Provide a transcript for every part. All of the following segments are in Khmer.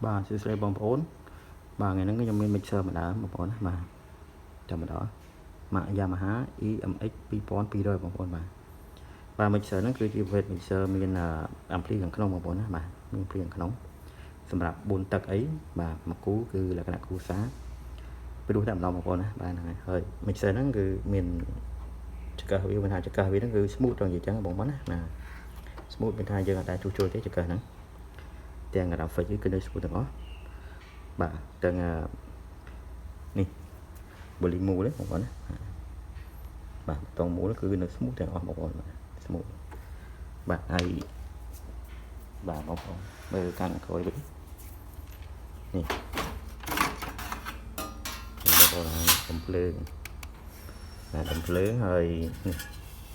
បាទសួស្តីបងប្អូនបាទថ្ងៃហ្នឹងខ្ញុំមាន mixer ម្ដងបងប្អូនណាបាទចាំម្ដងម៉ាក Yamaha EMX 2200បងប្អូនបាទបាទ mixer ហ្នឹងគឺជាប្រភេទ mixer មាន ampli ខាងក្នុងបងប្អូនណាបាទមាន ampli ខាងក្នុងសម្រាប់4ទឹកអីបាទមួយគូគឺលក្ខណៈគូសាពីរោះតែម្ដងបងប្អូនណាបាទហ្នឹងហើយហើយ mixer ហ្នឹងគឺមានចង្កឹះវាមានថាចង្កឹះវាហ្នឹងគឺ smooth ដល់និយាយចឹងបងប្អូនណាណា smooth មានថាយើងអត់ដែលជួសជុលទេចង្កឹះហ្នឹងទាំង graphic គឺនៅ smooth ទាំងអស់បាទទាំងនេះ volume មូលទេបងប្អូនណាបាទបតងមូលគឺនៅ smooth ទាំងអស់បងប្អូនបាទ smooth បាទហើយបាទបងប្អូនមើលកាន់ក្រោយវិញនេះបងប្អូនហើយកំភ្លើងបាទកំភ្លើងហើយនេះ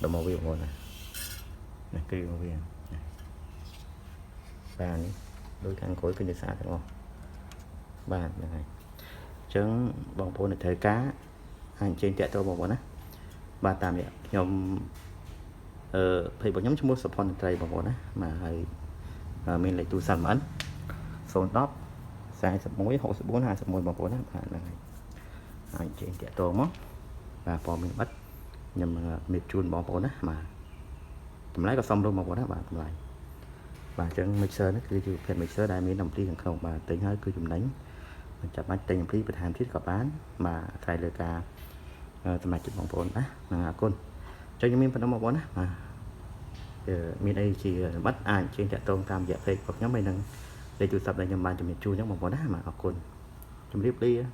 ដល់មកវាបងប្អូនណានេះគឺមកវាណាបាទនេះដូចខាងក្រោយគឺនិស្អាតទាំងអស់បាទហ្នឹងហើយអញ្ចឹងបងប្អូនដែលត្រូវការអាចអញ្ជើញតាក់ទងបងប្អូនណាបាទតាមរយៈខ្ញុំអឺ page របស់ខ្ញុំឈ្មោះសុផុនត្រីបងប្អូនណាបាទហើយមានលេខទូរស័ព្ទមិន010 41 64 51បងប្អូនណាបាទហ្នឹងហើយអាចអញ្ជើញតាក់ទងមកបាទព័ត៌មានបិទខ្ញុំមានជូនបងប្អូនណាបាទតម្លៃក៏សមរម្យបងប្អូនណាបាទតម្លៃបាទអញ្ចឹង mixer នេះគឺជាប្រភេទ mixer ដែលមាន ampli ខាងក្នុងបាទទិញហើយគឺចំណេញមិនចាំបាច់ទិញ ampli បន្ថែមទៀតក៏បានបាទអាស្រ័យលើការសម្រាប់ចិត្តបងប្អូនណាហ្នឹងអរគុណអញ្ចឹងខ្ញុំមានប៉ុណ្ណឹងបងប្អូនណាបាទមានអីជាបិទអាចអញ្ជើញតាក់ទងតាមរយៈ page របស់ខ្ញុំហើយនឹងលេខទូរស័ព្ទដែលខ្ញុំបានជំរាបជូនអញ្ចឹងបងប្អូនណាបាទអរគុណជម្រាបលា។